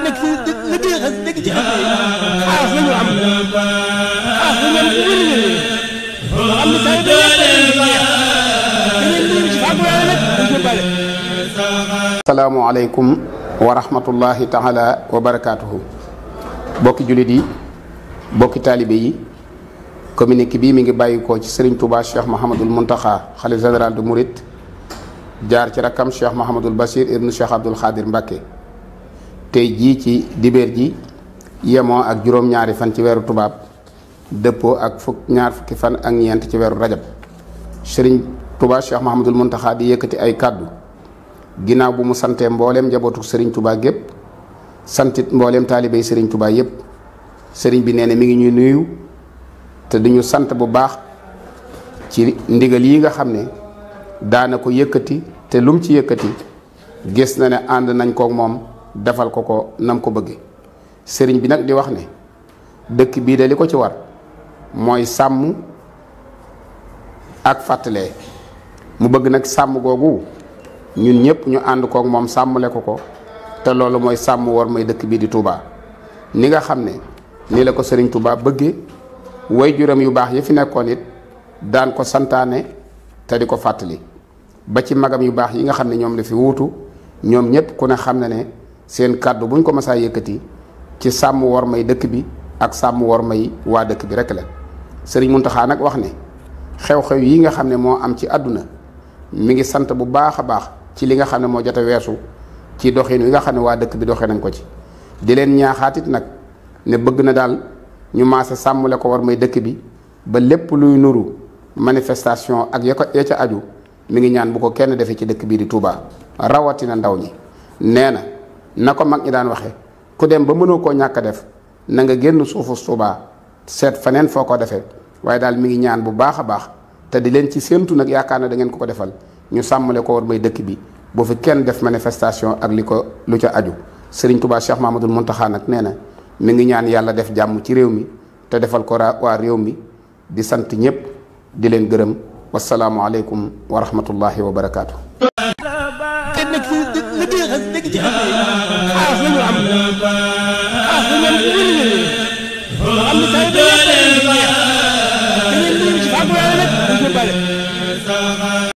nekk ci liggéey xas nekk ci xas yi xaas la ñu am xaas la ñu am nga xam ne asalaamaaleykum wa rahmatullahi taala wa barakaatuhu. bokki jullit yi bokki taalibe yi communiqué bii mi ngi bàyyikoo ci Serigne Touba Cheikh Mahamadul Muntaxa xalif général de Mouride jaar ci rakkam Cheikh Mahamadul Bachir ibnu Cheikh Abdoul Khadir Mbacké tey jii ci dibeer ji yemoo ak juróom-ñaari fan ci weeru tubaab dëppoo ak ñaar fukki fan ak ñeent ci weeru rajab Serigne Touba Cheikh Mahamadul Muntaxa di yëkkati ay kàddu ginnaaw bu mu santee mbooleem njabootu Serigne Touba gépp santit mbooleem taalibey Serigne Touba yépp sëriñ bi nee na mi ngi ñuy nuyu te duñu sant bu baax ci ndigal yi nga xam ne daana ko yëkkati te lum ci yëkkati gis na ne ànd nañ kook moom defal ko nam ko bëgge sëriñ bi nag di wax ne dëkk bii de li ko ci war mooy sàmm ak fàttalee mu bëgg nag sàmm googu ñun ñëpp ñu ànd kook moom sàmmle ko te loolu mooy sàmm war mooy dëkk bii di Touba ni nga xam ne ni la ko sëriñ Touba bëggee way juram yu baax yi fi nekkoon it daan ko santaane te di ko fàttali ba ci magam yu baax yi nga xam ne ñoom la fi wuutu ñoom ñëpp ku ne xam ne ne seen kàddu buñ ko masaa yëkkati ci sàmm war may dëkk bi ak sàmm war may waa dëkk bi rek la sëriñ Muntaxa nag wax ne xew-xew yi nga xam ne moo am ci àdduna mi ngi sant bu baax a baax ci li nga xam ne moo jot a weesu ci doxin wi nga xam ne waa dëkk bi doxee nañ ko ci di leen ñaaxaatit nag ne bëgg na daal ñu maase sàmmule ko war may dëkk bi ba lépp luy nuru manifestation ak ya ca aju mi ngi ñaan bu ko kenn defee ci dëkk bii di Touba rawatina ndaw ñi nee na ko mag ñi daan waxe ku dem ba mënoo koo ñàkk a def na nga génn suufu Touba seet faneen foo ko defee waaye daal mi ngi ñaan bu baax a baax te di leen ci séentu nag yaakaar na da ngeen ko defal ñu sàmmale ko war may dëkk bi boo fi kenn def manifestation ak lu ca aju Serigne Touba Cheikh Mahamadul Muntaxa nag nee na mi ngi ñaan yàlla def jàmm ci réew mi te defal ko waa réew mi di sant ñëpp di leen gërëm wasalaamualeykum wa rahmatullahi wa barakaatu. te nekk ci liggéey xas nekk ci xas yi xaas la ñu am xaas la ñu am